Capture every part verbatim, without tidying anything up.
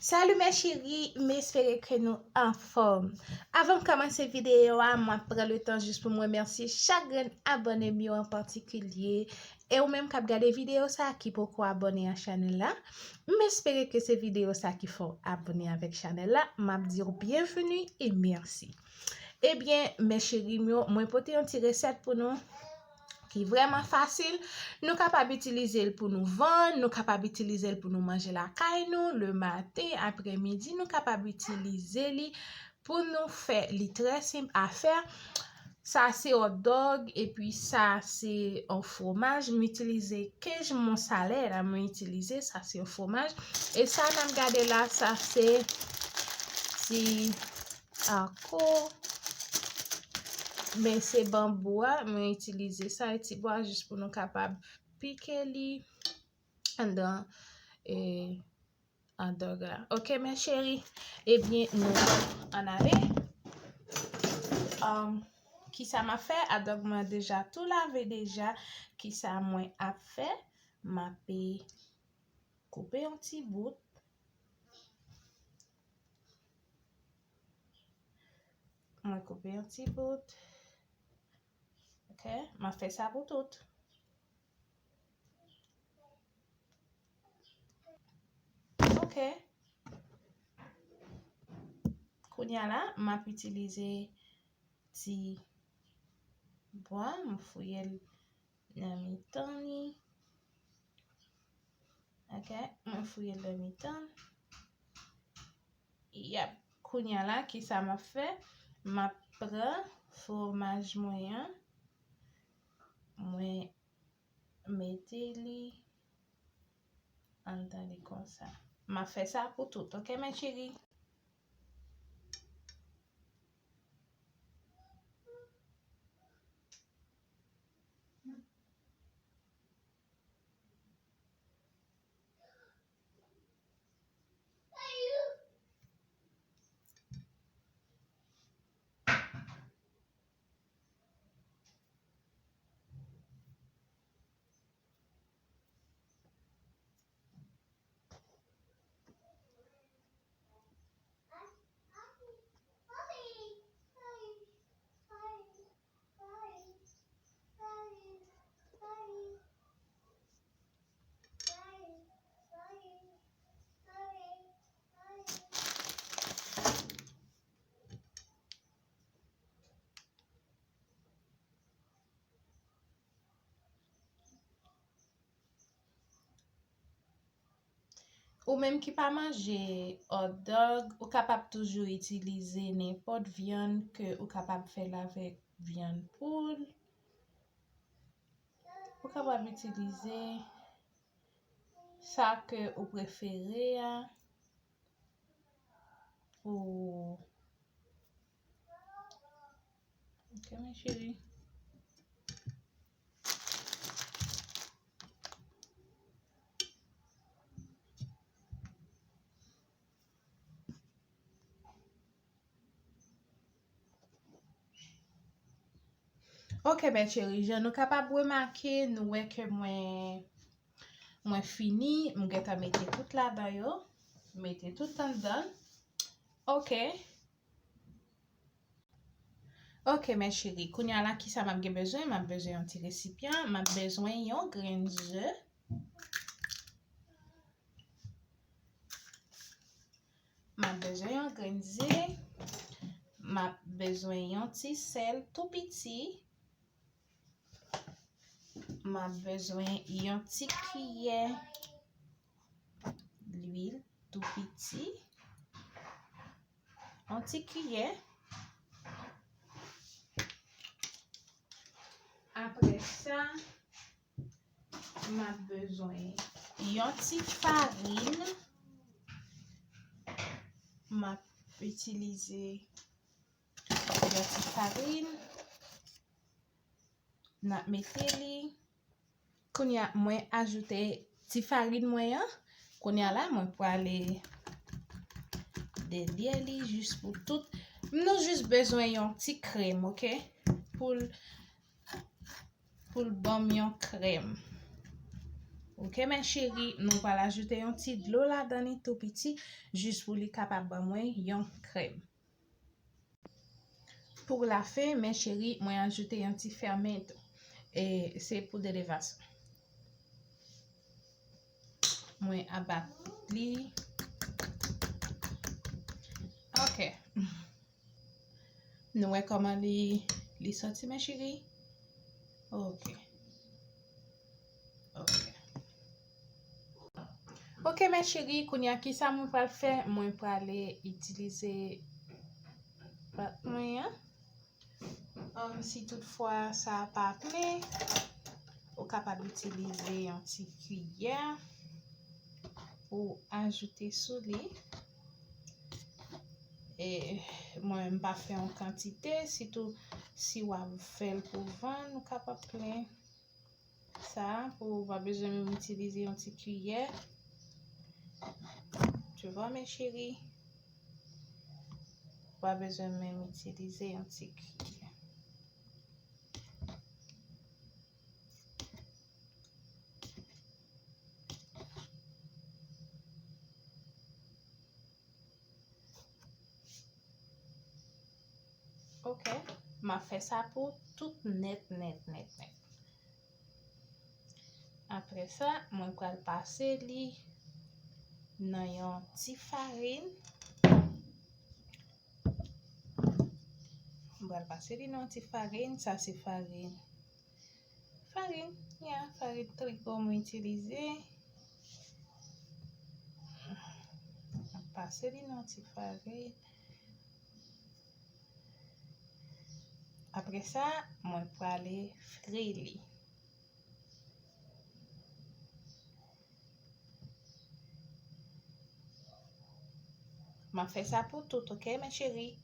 Salut mes chéris, m espere ke nou anfòm. Avan m kòmanse videyo a, m ap pran le tan jis pou m remèsye chak grenn abòne m yo an patikilye. E ou menm k ap gade videyo sa a ki poko abòne a chanèl la, m espere ke se videyo sa a ki fè w abòne avèk chanèl la. M ap di w byenveni e mèsi. Ebyen, mes chéris m yo, mwen pote yon ti resèt pou nou ki vrèman fasil. Nou kapab itilize l pou nou vann, nou kapab itilize l pou nou manje lakay nou, le maten, aprèmidi, nou kapab itilize li pou nou fè li trè senp a fè. Sa se hot dog, epi sa se yon fromaj. M itilize kenj monsalè la, mwen itilize, sa se yon fromaj. E sa n ap gade la, sa se ti ako. Men se banbou a, mwen itilize sa, e ti bwa jis pou nou kapab pike li anndan, e, hot dog la. Ok, mes chéris. Ebyen, nou ann ale. Um, kisa m ap fè? Hot dog mwen deja tou lave deja. Kisa mwen ap fè? M ap koupe yon ti bout. Mwen koupe yon ti bout. Ok, m ap fè sa pou tout. Ok. Kounye a la, m ap itilize ti bwa, m fouye l nan mitan li. Ok, mwen fouye l nan mitan. Yap, kounye a la, kisa m ap fè? M ap pran fromaj mwen an, mwen mete li anndan li konsa. M ap fè sa pou tout, ok, mes chéris? Ou menm ki pa manje hot dog, ou kapab toujou itilize nenpòt vyann ke ou kapab fè l avèk vyann poul. Ou kapab itilize sa ke ou prefere a pou, ok, mes chéris. Ok, mes chéris, jan nou kapab remake, nou wè ke mwen, mwen fini, m gentan mete tout ladan yo. Mete tout anndan. Ok. Ok, mes chéris, kounye a la, kisa m ap gen bezwen? M ap bezwen yon ti resipyan, m ap bezwen yon grenn ze. M ap bezwen yon grenn ze. M ap bezwen yon ti sèl tou piti. M ap bezwen yon ti kiyè lwil tou piti. Yon ti kiyè. Apre sa, m ap bezwen yon ti farin. M ap itilize yon ti farin. N ap mete li. Kounye a, mwen ajoute ti farin mwen an. Kounye a la, mwen prale delye li jis pou tout. Nou jis bezwen yon ti krèm, ok? Pou l, pou l ban m yon krèm. Ok, mes chéries, nou pral ajoute yon ti dlo ladan li tou piti, jis pou li kapab ban mwen yon krèm. Pou lafen, mes chéries, mwen ajoute yon ti fèmen tou. E se pou de levasyon. Mwen abat li. Ok. Nou wè kòman li, li soti, mes chéries? Ok. Ok. Ok, mes chéries, kounye a, kisa mwen pral fè? Mwen prale itilize pat mwen an. Um, si toutfwa sa pa plen, ou kapab itilize yon ti kiyè pou ajoute sou li. E mwen, m pa fè yon kantite, sitou si w ap fè l pou vann, ou kapab plen sa, pou w pa bezwen menm itilize yon ti kiyè. Tu vois, mes chéries? Ou pa bezwen menm itilize yon ti kiyè. Ok, m ap fè sa pou tout nèt, nèt, nèt, nèt. Apre sa, mwen pral pase li nan yon ti farin. Mwen pral pase li nan yon ti farin. Sa se farin. Farin, ya, farin triko mwen itilize. Mwen pase li nan yon ti farin. Apre sa, mwen prale fri li. M ap fè sa pou tout, ok, mes chéries?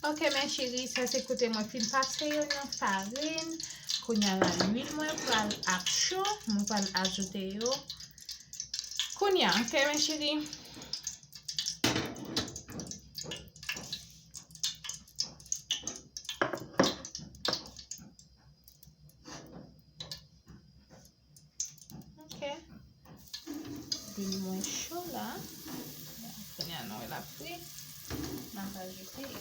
Ok, mes chéries, sa se kote mwen fin pase yo nan farin. Kounye a la, lwil mwen pral ap cho, mwen pral ajoute yo. Kounye a, ok, mes chéries. Ok. Lwil mwen cho la. Kounye a nou wè l ap fri. N ap ajoute.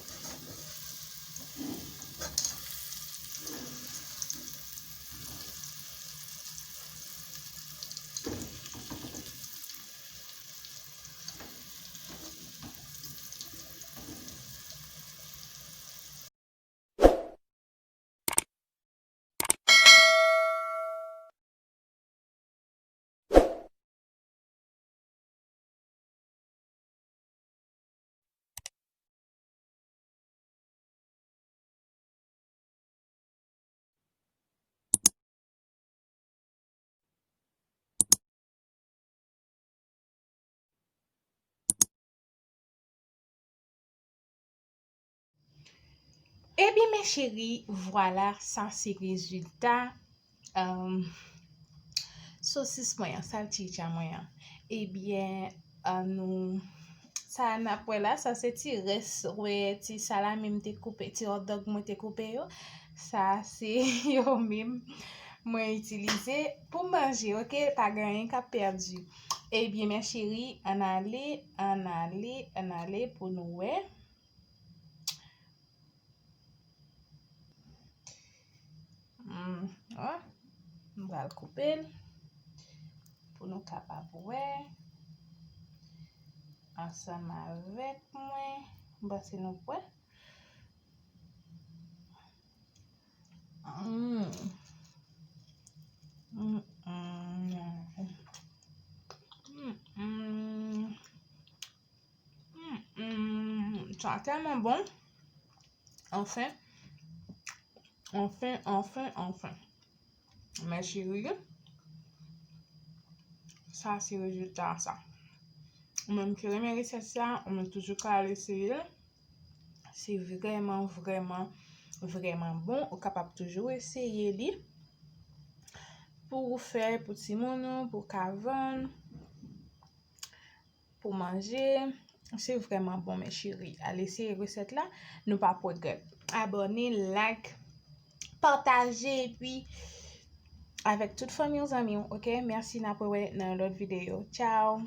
Ebyen, mes chéries, vwala, sa se rezilta, um, sosis mwen an, salchicha mwen an. Ebyen, an nou, sa n ap wè la, sa se ti rès, wè, ti salami m te koupe, ti hotdog mwen te koupe yo. Sa se yo menm mwen itilize pou manje, ok? Pa gen anyen k ap pèdi. Ebyen, mes chéries, ann ale, ann ale, ann ale pou nou wè. Hmm, oh, m pral koupe l pou nou kapab wè ansanm avèk mwen. M panse nou wè. Mm. Mm, mm. Mm, mm. Mm, mm. Sa tèlman bon. Anfen. Anfen, anfen, anfen. Mes chéries, sa se rezilta sa. Ou menm ki renmen resèt sa, ou menm toujou ka al eseye l. Se vrèman, vrèman, vrèman bon. Ou kapab toujou eseye li pou ou fè pou timoun ou, pou ka vann, pou manje. Se vrèman bon, mes chéries. Al eseye resèt la, nou p ap regrèt. Abòne, like, pataje, epi avèk tout fanmi w, zanmi w, oke? Mèsi, n ap wè nan yon lòt videyo. Tchao!